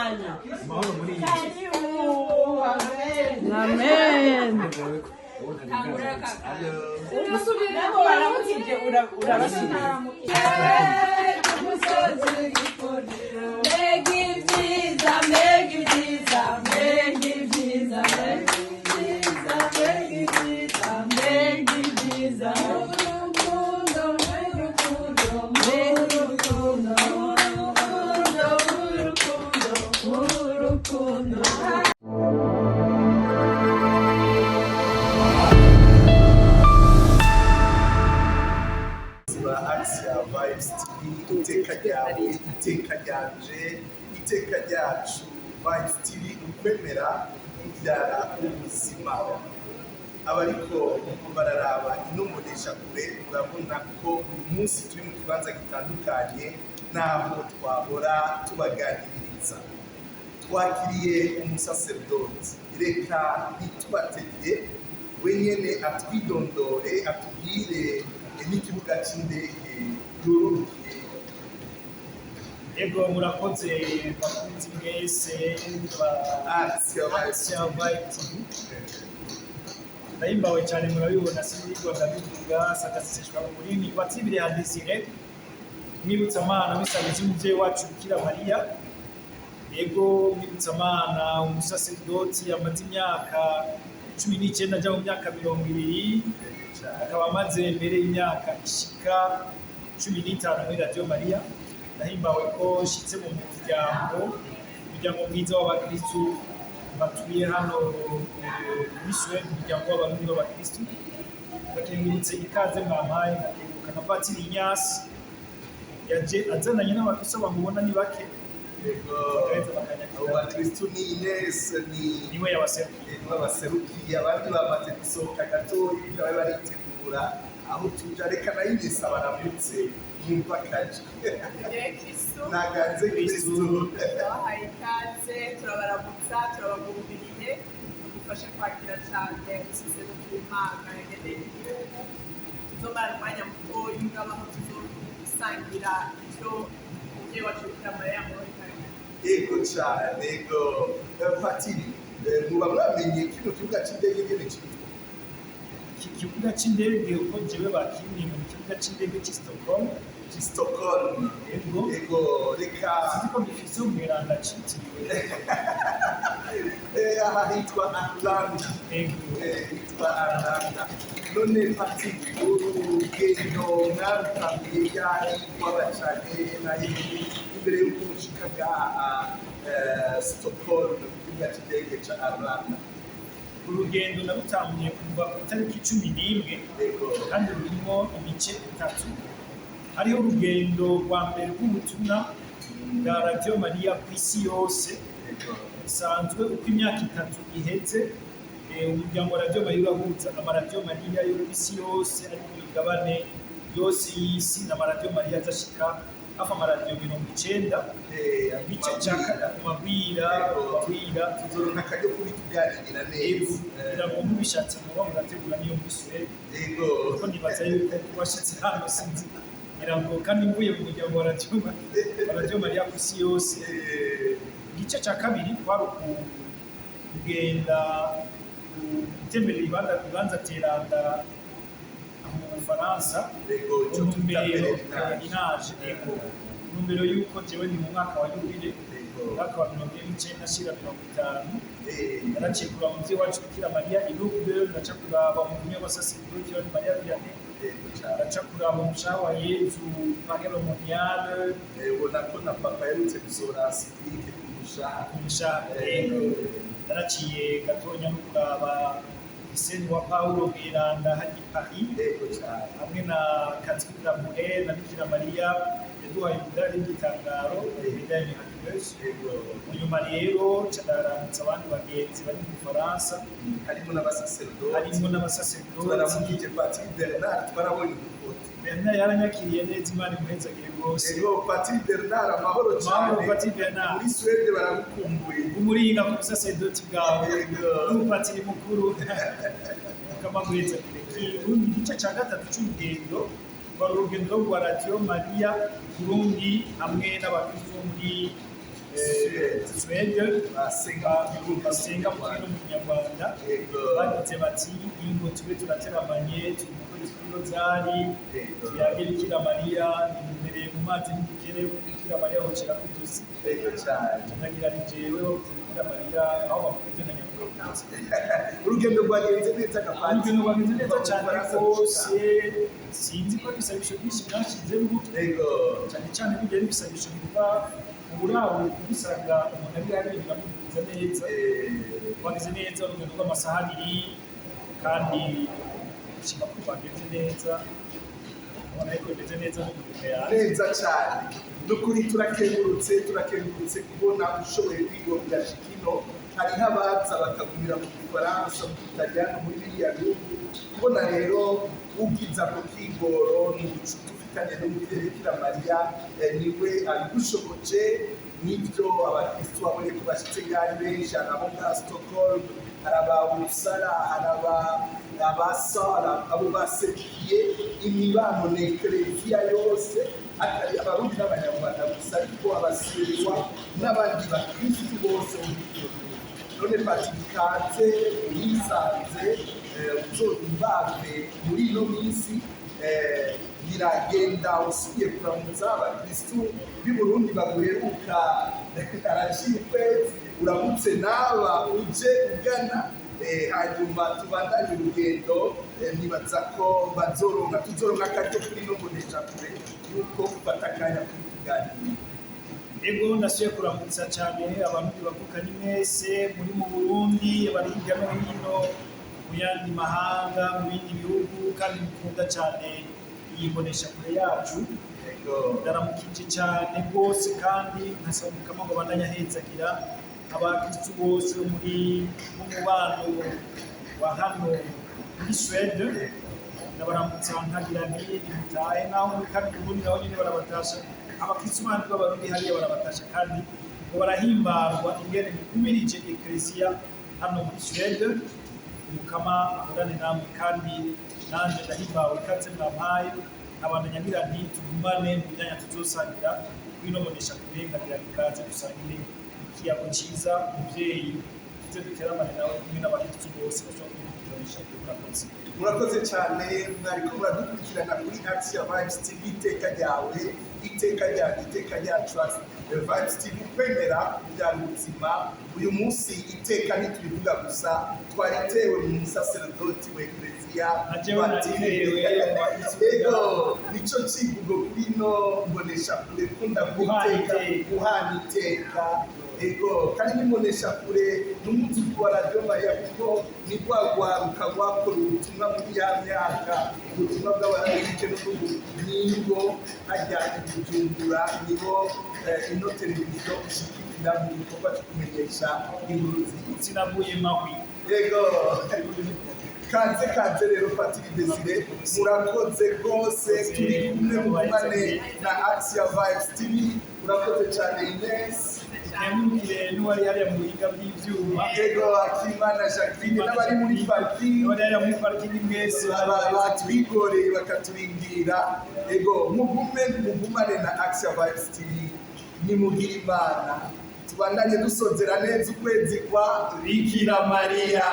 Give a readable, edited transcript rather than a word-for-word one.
Sana. Amahoro muri iyi. Amen. Nabo baramukije urabasubiza. Mbega ibyiza, mbega ibyiza, mbega ibyiza, mbega ibyiza, mbega ibyiza, mbega ibyiza. Urukundo, urukundo, urukundo, urukundo, urukundo, urukundo. Ba Axia Vibes TV, iteka ryawe, iteka ryanje, iteka ryacu. Vibes TV, ukwemera kubyara ubuzima. Abariko bararaba ino kure, murabona ko uyu munsi turi mu kibanza gitandukanye n'aho twahora tubaganiririza. Twakiriye umusaserodoti. Reka ntitubategere, we nyene atwidondore, atubwire n'ikibuga c'indege yururukiye. Ego, murakoze bakunzi mwese ba Axia Vibes. Axia Vibe TV. Ndahimbawe cyane, murabibona, sinirwa ndabivuga, sagaseseshwa mu murimi watibire ya Desire, mwibutsamana w'isabizi y'umuvyeyi wacu Bikira Mariya. Ego, mwibutsamana, umusaserodoti amaze imyaka 19 aja mu myaka 20, akaba amaze mbere y'imyaka ishika 15 muri Radiyo Mariya. Ndahimbawe ko nshitse mu muryango mwiza w'abakristu batuye hano muri Suwede, umuryango w'Abarundi b'abakristu. Bakengurutse ikaze mwampaye, nkakenguruka na Patiri Inyasi yaje azananye n'abakristu. Bamubona ni bake, bagaheza Abo bakanyakira. Bakristu ni Ines, ni Niwe yabaserukiye. Niwe baserukiye, abandi bamaze gusohoka gatoyi, bari baritegura aho tuja. Reka na Ines abaramutse, yumva akaje. Kristo. Naganze Kristu. Turabahaye ikaze, turabaramutsa, turabagumiriye, tugufashe kwakira cyane umusaserodoti w'Imana yageneye igihugu. Tuzomara umwanya mutoya ngabaho, tuzosangira icyo umubyeyi wacu Bikira Mariya yamurikanye. Ego cane, ego. Patiri, muba mwamenye kino kibuga c'indege ngene citwa? Iki kibuga c'indege, uko jewe bakiriye, mu kibuga c'indege c'i Stockholm. Ci Stockholm. Ego. Ego, reka. Sinzi ko gifise umweranda citiriwe. Aha hitwa Arlanda. Ego. Hitwa Arlanda. None Patiri, urugendo mwarutanguye ryari rw'abacane nayo imbere y'uko mushika ngaha Stockholm ku kibuga c'indege ca Arlanda? Urugendo narutanguye kuva ku itariki 11. Kandi rurimo imice itatu. Hariho urugendo rwa mbere rw'ubutumwa bwa Radiyo Mariya ku isi yose. Bisanzwe uko imyaka 3 iheze, umuryango wa Radiyo Mariya urahuza amaradiyo Mariya yo ku isi yose, ari ku migabane yose y'isi, n'amaradiyo Mariya azashika hafi amaradiyo 90. Igice cya mabwira mabwira. Tuzoronka akaryo kubituganirira neza. Kugira ngo mubishatse muba murategura niyo muri Suwede. Kuko nibaza yuko washitse hano, sinzi, ngira ngo kandi mvuye mu muryango wa Radiyo Mariya ku isi yose. Igice cya kabiri kwari ukugenda gutemberera ibibanza teranda aho mu Bufaransa. Ico twita Intumbero pèlerinage. Inaje, ego, intumbero y'uko jewe ni mu mwaka wa yubile, umwaka wa 49 ashira 50. Naraciye kuraba umuvyeyi wacu Bikira Mariya i Lourdes, ndaca kuraba umuvunyi w'abasaseredoti wari Mariya Vianney. Ego cane. Ndaca kuraba umushaha wa Yezu Paris Monial. Ubona ko na papa yaherutse gusohora encyclique ku mushaha. Ku mushaha, ego. Naraciye gatonya no kuraba Iseni wa Paulo Mweranda hajya i Paris. Ego cane. Hamwe na Catherine Labouré na Bikira Mariya yaduhaye umudari w'igitangaro, médaille miraculeuse. Nyuma rero nca ndaramutsa abandi bagenzi bari mu Bufaransa. Harimo n'abasaserodoti. Harimo n'abasaserodoti. Twaramukije Patiri Bernard, twarabonye udufoto. Bernard yaranyakiriye neza, Imana imuhezagire rwose. Ego, Patiri Bernard, amahoro Amahoro, cane. Patiri Bernard. Muri Suwede baragukumbuye. Umuringa ku busaserodoti bwawe Ego. n'umupatiri mukuru kamaguhezagire. Urundi gice cya gatatu cy'urugendo rwari urugendo rwa Radiyo Mariya Burundi hamwe n'abakristo bo muri Suède Basenga basenga mu rurimi rw'ikinyarwanda. Bagize bati: "Ingo tube turateramanye, turi mu kwezi kw'Irozari, tuyage Bikira Mariya, nimumereye mu mazi n'igikere, Bikira Mariya hocera ku ijosi." Yego cyane. Ndagira ni jewe bavuze Bikira Mariya aho bamukoze na nyakubahwa. Urugendo rwagenze neza gapati? Urugendo rwagenze neza cyane rwose. Sinzi ko ibisabisho byinshi byashizemo, cyane cyane burya ari ibisabisho biva mu burawo, kuko usanga umuntu ari hariya biramuduza neza. Rwagenze neza, urugendo rw'amasaha 2, kandi gushika ko rwagenze neza, ubona yuko bimeze neza no mu yanjye. Neza cyane, nukuri turakengurutse, turakengurutse kubona ushoboye kwigombera shikino. Hariho abaza bakagumira mu Gifaransa, mu Gitaliyano, muri biriya bihugu. Kubona rero ugize ako kigoro ni ubucuti ufitanye n'umubyeyi Bikira Mariya, niwe abigushoboje. Nibyo, abakristu babonye ko bashyitse ngaho ari benshi. Hari abo nga Stockholm, hari aba Uppsala, hari aba Sara, abo baserukiye imibano na ekereziya yose, atari Abarundi n'Abanyarwanda gusa, ariko Abasuwedwa n'abandi bakristu bose bo muri icyo gihugu. None patiri, kaze wisanze, uzohimbazwe muri ino minsi. Biragenda usubiye kuramutsa abakristu b'i Burundi baguheruka haraciye ukwezi, uramutse n'aba uje ugana, hanyuma tubandanye urugendo. Nibaza ko bazoronka, tuzoronka akaryo kuri ino mboneshakure yuko ufata akanya kuri tuganira. Ego, ndasubiye kuramutsa cyane abantu bavukanye mwese muri mu Burundi, abari hirya no hino mu yandi mahanga, mu bindi bihugu, kandi mukunda cyane iyi mboneshakure yacu. Ndaramukije cyane rwose, kandi nkasaba Umukama ngo abandanye ahezagira abakristu bose bo muri b'umubano wa hano muri Suède. Ndabaramutsa nkagira nti: "Nimutahe." Naho muri kandi Burundi naho nyine barabatasha, abakristu bandi b'Abarundi hariya barabatasha, kandi ngo barahimbarwa ingene mukumirije ekereziya hano muri Suède. Umukama ahorane namwe, kandi nanje ndahimbawe ikaze mwampaye. Nkabandanya ngira nti: "Tugumane mu myanya tuzosangira kuri ino mboneshakure." Nkagira nti: "Ikaze dusangire ikiyago ciza, umuvyeyi tuze duteramane nawe kumwe n'abakristu bose bashobora kudukurikiranisha." Murakoze. Murakoze cyane. Mwariko muradukurikirana kuri Action Vibes TV, iteka ryawe, iteka ryanjye, iteka ryacu. Vibes TV, kwemera kubyara ubuzima. Uyu munsi iteka ntitubivuga gusa, twaritewe mu musaserodoti wa ekereziya. Na jewe naritewe mu bakristu. Ego, nico civugo kuri ino mboneshakure: kunda Guhana guteka, iteka. Guhana iteka. Ego, kandi n'imboneshakure n'umuzuku wa Radiyo Mariya, kuko ni rwa rwaruka rwakora ubutumwa muri ya myaka, ubutumwa bw'abarayike n'ubu nibo hajya i Bujumbura, nibo ino televiziyo ishikirira mu gikorwa cyo kumenyesha inkuru nziza. Sinavuye mahwi. Yego, kanze kanze rero patiri Desire, murakoze rwose. Turi kumwe, mugumane na Action Vibes TV. Urakoze cyane, Ines. Nkengurukire n'uwari hariya mu buhinga bw'ivyuma. Yego, Akimana Jacqueline n'abari muri parking. N'abari hariya muri parking mwese. Batwigoreye bakaturindira. Ego, mugume mugumane na Action Vibes TV. Nimugire Imana, tubandanye dusozera neza ukwezi kwa Bikira Mariya.